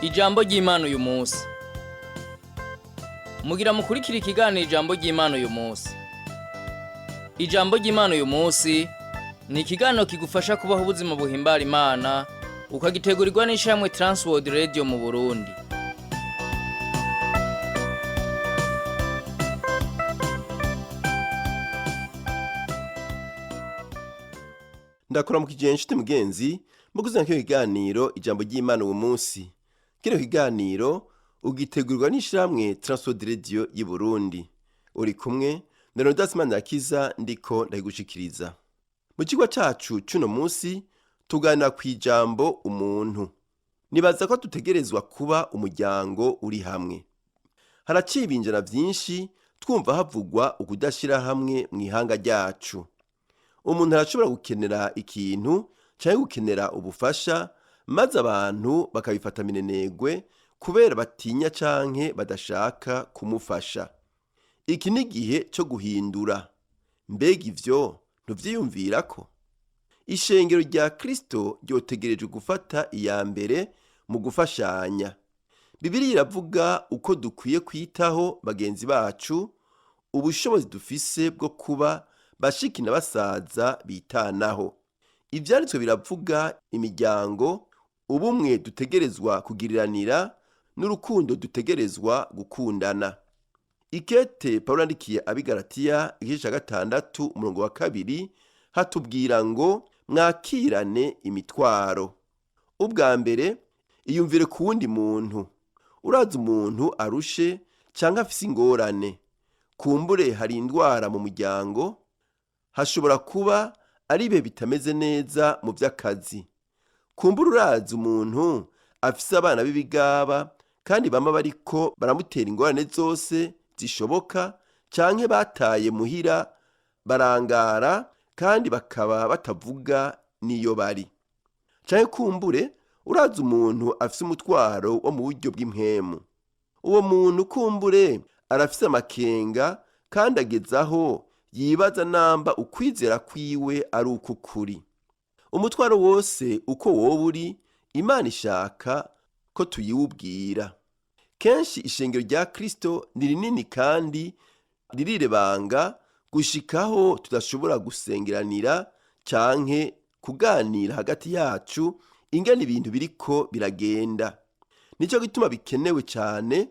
Ijambo ry'Imana uyu munsi. Mugira mukurikira ikiganiro Ijambo ry'Imana uyu munsi. Ijambo ry'Imana uyu munsi ni ikiganiro kigufasha kubaho ubuzima buhimbara Imana, ukagitegurirwa n'ishirahamwe Transworld Radio mu Burundi. Ndakuramukije inshuti mugenzi muguzana kino kiganiro Ijambo ry'Imana uwo munsi. Kino kiganiro ugitegurirwa n'ishirahamwe Transworld Radio y'i Burundi. Uri kumwe na Leonidas Manirakiza, ndiko ndabigushikiriza. Mu cigwa cacu c'uno munsi tuganira kw'ijambo umuntu. Nibaza ko dutegerezwa kuba umuryango uri hamwe. Haraciye ibinjana vyinshi twumva havugwa ukudashira hamwe mw'ihanga ryacu. Umuntu arashobora gukenera ikintu canke gukenera ubufasha, maze abantu bakabifata minenegwe kubera batinya canke badashaka kumufasha. Iki ni igihe co guhindura. Mbega ivyo ntuvyiyumvirako? Ishengero rya Kristo ryotegerejwe gufata iya mbere mu gufashanya. Bibiliya iravuga uko dukwiye kwitaho bagenzi bacu, ubushobozi dufise bwo kuba bashiki na basaza bitanaho. Ivyanditswe biravuga imiryango, ubumwe dutegerezwa kugiriranira n'urukundo dutegerezwa gukundana. Ikete Pawulo yandikiye ab'i Galatiya igice ca 6 umurongo wa 2 hatubwira ngo mwakirane imitwaro. Ubwa mbere, iyumvire ku wundi muntu. Urazi umuntu arushe canke afise ingorane. Kumbure hari indwara mu muryango, hashobora kuba ari ibihe bitameze neza mu vy'akazi. Kumbure urazi umuntu afise abana b'ibigaba kandi bama bariko baramutera ingorane zose zishoboka, canke bataye muhira barangara kandi bakaba batavuga n'iyo bari. Canke kumbure urazi umuntu afise umutwaro wo mu buryo bw'impwemu. Uwo muntu kumbure arafise amakenga kandi ageze aho yibaza namba ukwizera kwiwe ari uk'ukuri. Umutwaro wose uko woba uri, Imana ishaka ko tuyiwubwira. Kenshi ishengero rya Kristo ni rinini kandi ririrebanga gushikaho tudashobora gusengeranira canke kuganira hagati yacu ingene ibintu biriko biragenda. Nico gituma bikenewe cane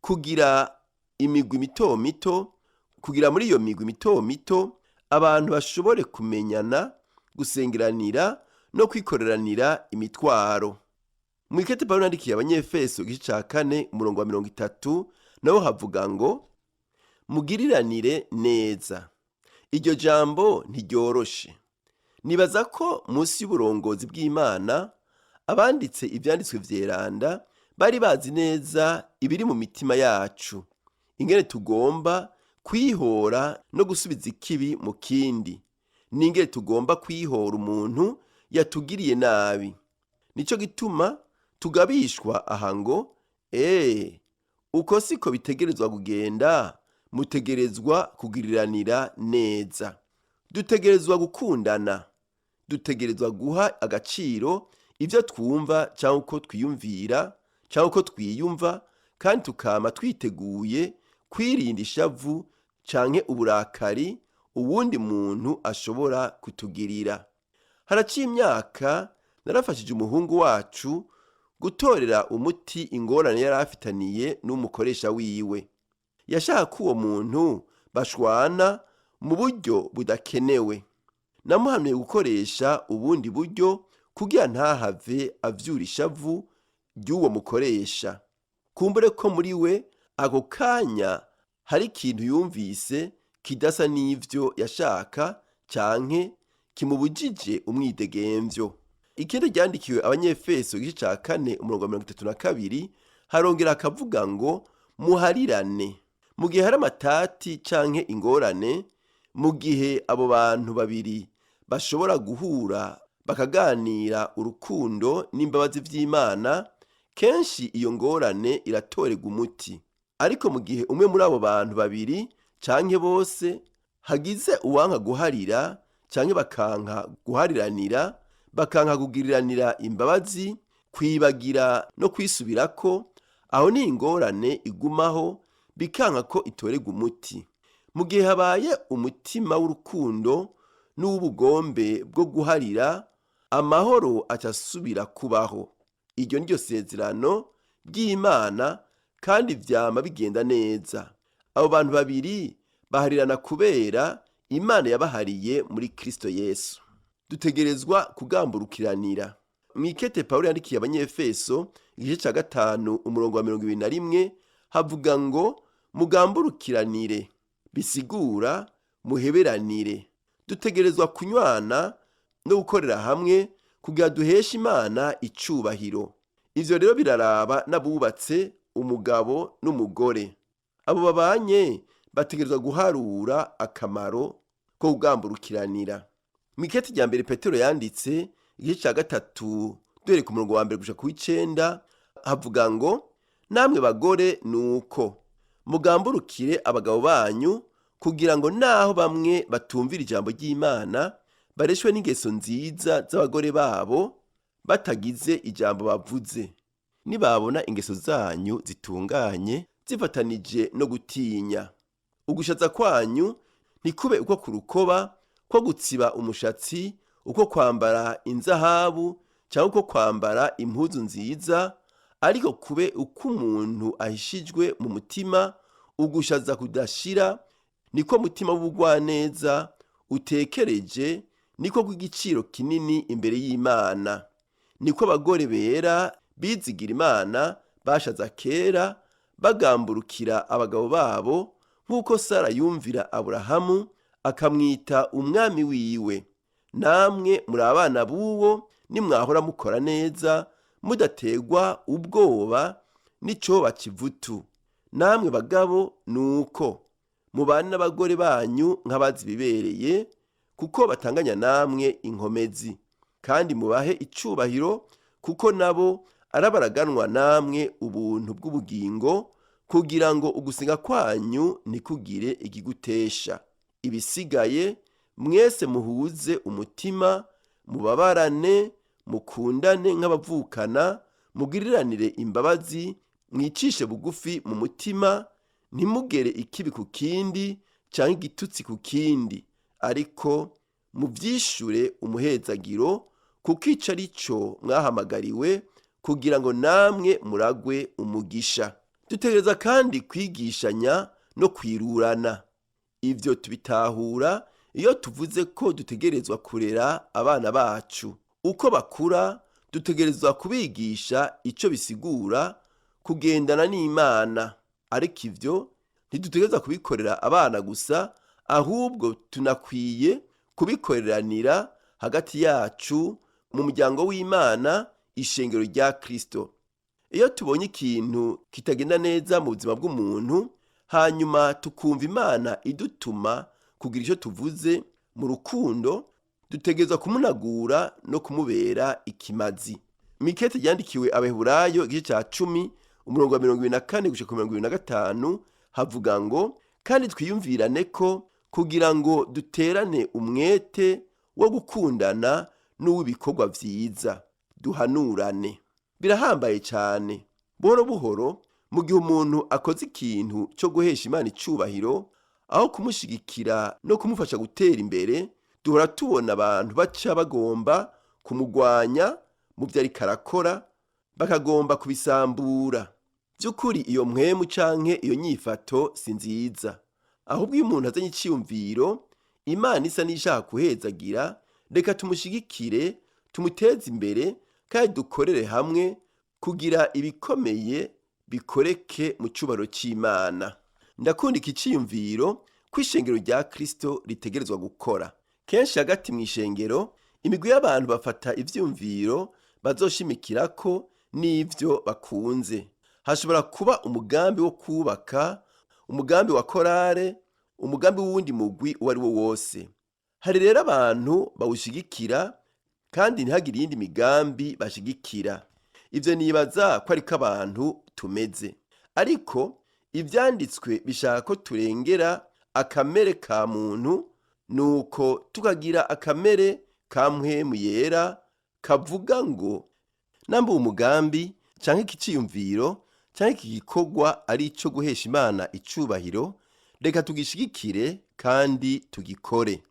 kugira imigwi mito mito, kugira muri iyo migwi mito mito abantu bashobore kumenyana, gusengeranira no kwikoreranira imitwaro. Mw'ikete Pawulo yandikiye Abanyefeso igice ca 4 umurongo wa 30 naho havuga ngo mugiriranire neza. Iryo jambo ntiryoroshe. Nibaza ko munsi y'uburongozi bw'Imana abanditse ivyanditswe vyeranda bari bazi neza ibiri mu mitima yacu, ingene tugomba kwihora no gusubiza ikibi mu kindi, n'ingene tugomba kwihora umuntu yatugiriye nabi. Nico gituma tugabishwa aha ngo uko siko bitegerezwa kugenda, mutegerezwa kugiriranira neza. Dutegerezwa gukundana, dutegerezwa guha agaciro ivyo twumva canke uko twiyumvira canke uko twiyumva, kandi tukama twiteguye kwirinda ishavu canke uburakari uwundi muntu ashobora kutugirira. Haraciye imyaka narafashije umuhungu wacu gutorera umuti ingorane yari afitaniye n'umukoresha wiwe. Yashaka ko uwo muntu bashwana mu buryo budakenewe. Namuhanuye gukoresha ubundi buryo kugira ntahave avyura ishavu ry'uwo mukoresha. Kumbure ko muri we ako kanya hari ikintu yumvise kidasa n'ivyo yashaka canke kimubujije umwidegemvyo. Ikindi ryandikiwe Abanyefeso igice ca 4 umurongo wa 32 harongera akavuga ngo muharirane. Mu gihe hari amatati canke ingorane, mu gihe abo bantu babiri bashobora guhura bakaganira urukundo n'imbabazi vy'Imana, kenshi iyo ngorane iratorerwa umuti. Ariko mu gihe umwe muri abo bantu babiri canke bose hagize uwanka guharira canke bakanka guhariranira, bakanka kugiriranira imbabazi, Kwibagira no kwisubirako, aho ni ingorane igumaho, bikanka ko itorerwa umuti. Mu gihe habaye umutima w'urukundo n'uw'ubugombe bwo guharira, amahoro acasubira kubaho. Iryo ni ryo sezerano ry'Imana, kandi vyama bigenda neza. Abo bantu babiri baharirana kubera Imana yabahariye muri Kristo Yesu. Dutegerezwa kugamburukiranira. Mw'ikete Pawulo yandikiye Abanyefeso, igice ca 5 umurongo wa 21, havuga ngo mugamburukiranire, bisigura muheberanire. Dutegerezwa kunywana no gukorera hamwe kugira duheshe Imana icubahiro. Ivyo rero biraraba n'abubatse, umugabo n'umugore. Abo babanye bategerezwa guharura akamaro ko kugamburukiranira. Mw'ikete rya mbere Petero yanditse, igice ca 3 duhereye ku murongo wa 1 gushika kuw'icenda, havuga ngo namwe bagore nuko mugamburukire abagabo banyu, kugira ngo naho bamwe batumvira ijambo ry'Imana bareshwe n'ingeso nziza z'abagore babo, batagize ijambo bavuze. Nibabona ingeso zanyu zitunganye zifatanije no gutinya, ugushaza kwanyu ntikube uko ku rukoba, ko gutsiba umushatsi, uko kwambara inzahabu cyangwa uko kwambara impuzu nziza, ariko kube uko umuntu ahishijwe mu mutima, ugushaza kudashira, niko mutima w'ubugwaneza utekereje, niko kw'igiciro kinini imbere y'Imana. Niko abagore bera bizigira Imana bashaza kera, bagamburukira abagabo babo, nk'uko Sara yumvira Aburahamu akamwita umwami wiwe. Namwe muri abana b'uwo nimwahora mukora neza, mudategwa ubwoba n'icoba kivutu. Namwe bagabo nuko mubane n'abagore banyu nk'abazi bibereye, kuko batanganya namwe inkomezi, kandi mubahe icubahiro, kuko nabo arabaraganwa namwe ubuntu bw'ubugingo, kugira ngo ugusenga kwanyu ntikugire ikigutesha. Ibisigaye mwese muhuze umutima, mubabarane, mukundane nk'abavukana, mugiriranire imbabazi, mwicishe bugufi mu mutima, ntimugere ikibi ku kindi canke igitutsi ku kindi, ariko muvyishure umuhezagiro, kuko ico ari co mwahamagariwe, kugira ngo namwe muragwe umugisha. Dutegereza kandi kwigishanya no kwirurana. Ivyo tubitahura iyo tuvuze ko dutegerezwa kurera abana bacu. Uko bakura, dutegerezwa kubigisha ico bisigura kugendana n'Imana. Ariko ivyo ntidutegerezwa kubikorera abana gusa, ahubwo tunakwiye kubikoreranira hagati yacu mu muryango w'Imana, ishengero rya Kristo. Iyo tubonye ikintu kitagenda neza mu buzima bw'umuntu, hanyuma tukumva Imana idutuma kugira ico tuvuze mu rukundo, dutegerezwa kumunagura no kumubera ikimazi. Mikete ryandikiwe Abaheburayo, igice ca 10 umurongo wa 24 gushika ku 25, havuga ngo kandi twiyumvirane ko kugira ngo duterane umwete wo gukundana n'uw'ibikorwa vyiza, duhanurane. Birahambaye cyane. Buhoro buhoro, mu gihe umuntu akoze ikintu cyo guhesha Imana icubahiro, aho kumushigikira no kumufasha gutera imbere, duhora tubona abantu baca bagomba kumugwanya mu vyo ariko arakora, bakagomba kubisambura. Vy'ukuri iyo mpwemu canke iyo nyifato si nziza. Ahubwo iyo umuntu azanye iciyumviro Imana isa n'ishaka kuhezagira, reka tumushigikire, tumuteze imbere, kandi dukorere hamwe kugira ibikomeye bikoreke mu cubaro c'Imana. Ndakunda iki ciyumviro ko ishengero rya Kristo ritegerezwa gukora. Kenshi hagati mw'ishengero, imigwi y'abantu bafata ivyiyumviro bazoshimikirako n'ivyo bakunze. Hashobora kuba umugambi wo kubaka, umugambi wa korale, umugambi w'uwundi mugwi uwo ari wo wose. Hari rero abantu bawushigikira, kandi ntihagire iyindi migambi bashigikira. Ivyo nibaza ko ariko abantu tumeze. Ariko ivyanditswe bishaka ko turengera akamere ka muntu, nuko tukagira akamere ka mpwemu yera, kavuga ngo Namba uwo mugambi canke iki ciyumviro canke iki gikorwa ari ico guhesha Imana icubahiro, reka tugishigikire kandi tugikore.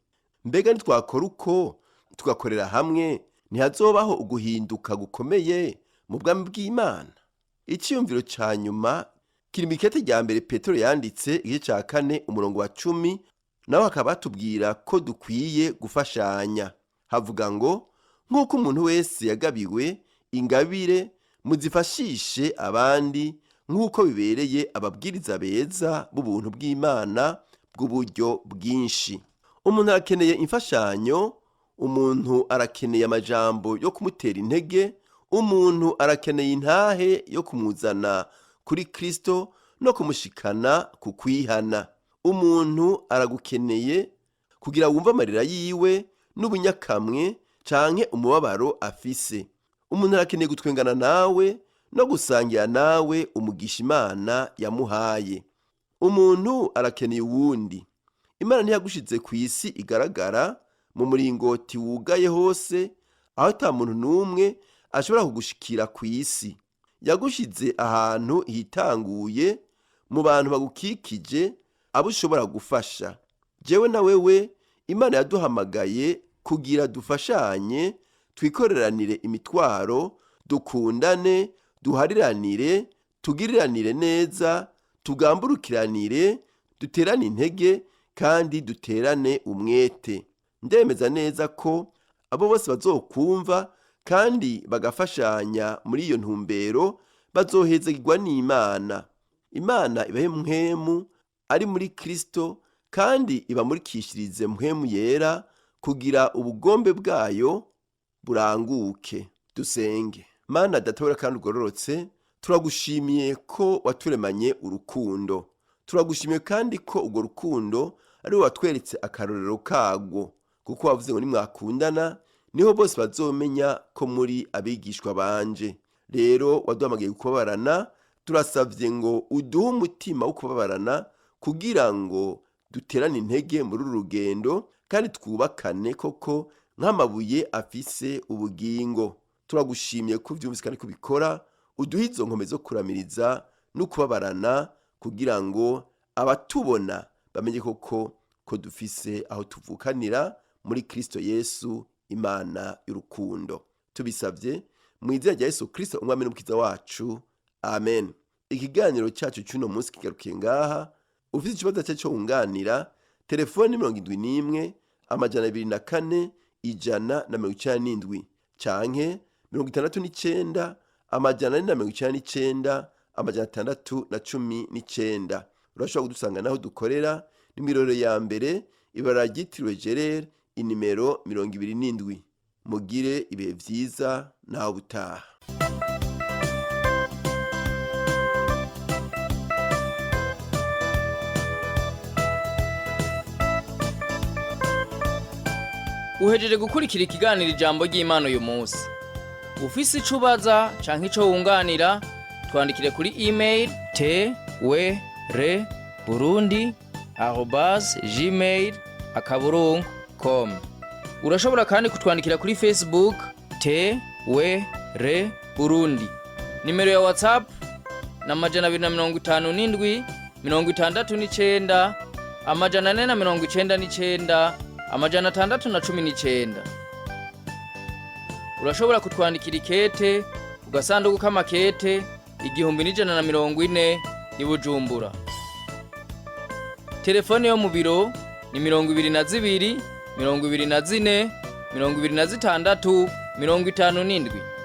Mbega nitwakora uko, tugakorera hamwe, ntihazobaho uguhinduka gukomeye mu bwami bw'Imana? Iciyumviro ca nyuma kiri mw'ikete rya mbere Petero yanditse, igice ca 4 umurongo wa 10, naho hakaba hatubwira ko dukwiye gufashanya. Havuga ngo: nk'uko umuntu wese yagabiwe ingabire, muzifashishe abandi nk'uko bibereye ababwiriza beza b'ubuntu bw'Imana bw'uburyo bwinshi. Umuntu arakeneye imfashanyo, umuntu arakeneye amajambo yo kumutera intege, umuntu arakeneye intahe yo kumuzana kuri Kristo no kumushikana ku kwihana. Umuntu aragukeneye kugira wumve amarira yiwe n'ubunyakamwe canke umubabaro afise. Umuntu arakeneye gutwengana nawe no gusangira nawe umugisha Imana yamuhaye. Umuntu arakeneye uwundi. Imana ntiyagushize ku isi igaragara mu muringoti wugaye hose, aho ata muntu n'umwe ashobora kugushikira ku isi. Yagushize ahantu hitanguye mu bantu bagukikije, abo ushobora gufasha. Jewe na wewe, Imana yaduhamagaye kugira dufashanye, twikoreranire imitwaro, dukundane, duhariranire, tugiriranire neza, tugamburukiranire, duterane intege kandi duterane umwete. Ndemeza neza ko abo bose bazokumva kandi bagafashanya muri iyo ntumbero bazohezagirwa n'Imana. Imana ibahe mpwemu ari muri Kristo kandi ibamurikishirize mpwemu yera kugira ubugombe bwayo buranguke. Dusenge. Mana Data wera kandi ugororotse, turagushimiye ko waturemanye urukundo. Turagushimiye kandi ko urwo rukundo ari wowe watweretse akarorero karwo, kuko wavuze ngo nimwakundana niho bose bazomenya ko muri abigishwa banje. Rero waduhamagaye kubabarana, turasavye ngo uduhe umutima wo kubabarana kugira ngo duterane intege muri uru rugendo kandi twubakane koko nk'amabuye afise ubugingo. Turagushimiye ko uvyumvise kandi kubikora, uduhe izo nkombe zo kuramiriza no kubabarana kugira ngo abatubona bamenye koko ko dufise aho tuvukanira muri Kristo Yesu, Imana y'urukundo. Tubisavye mu izina rya Yesu Kristo, umwami n'umukiza wacu, amen. Ikiganiro cyacu cy'uno munsi kigarukiye ngaha. Ufite ikibazo cyacu cyo wunganira, telefoni 71 204 197 canke 69 499 619. Urashobora kudusanga naho dukorera ni mw'irorero ya mbere, ibara ryitiriwe Gerere, inimero 27. Mugire ibihe vyiza naho butaha. Uhejeje gukurikira ikiganiro Ijambo ry'Imana uyu munsi. Ufise ico ubaza canke ico wunganira, twandikire kuri email twrburundi@gmail.com. Urashobora kandi kutwandikira kuri Facebook TWR Burundi. Nimero ya WhatsApp na 257 69 499 619. Urashobora kutwandikira ikete ku gasanduku k'amakete 1140 i Bujumbura. Telefone yo mu biro ni 22 24 26 57.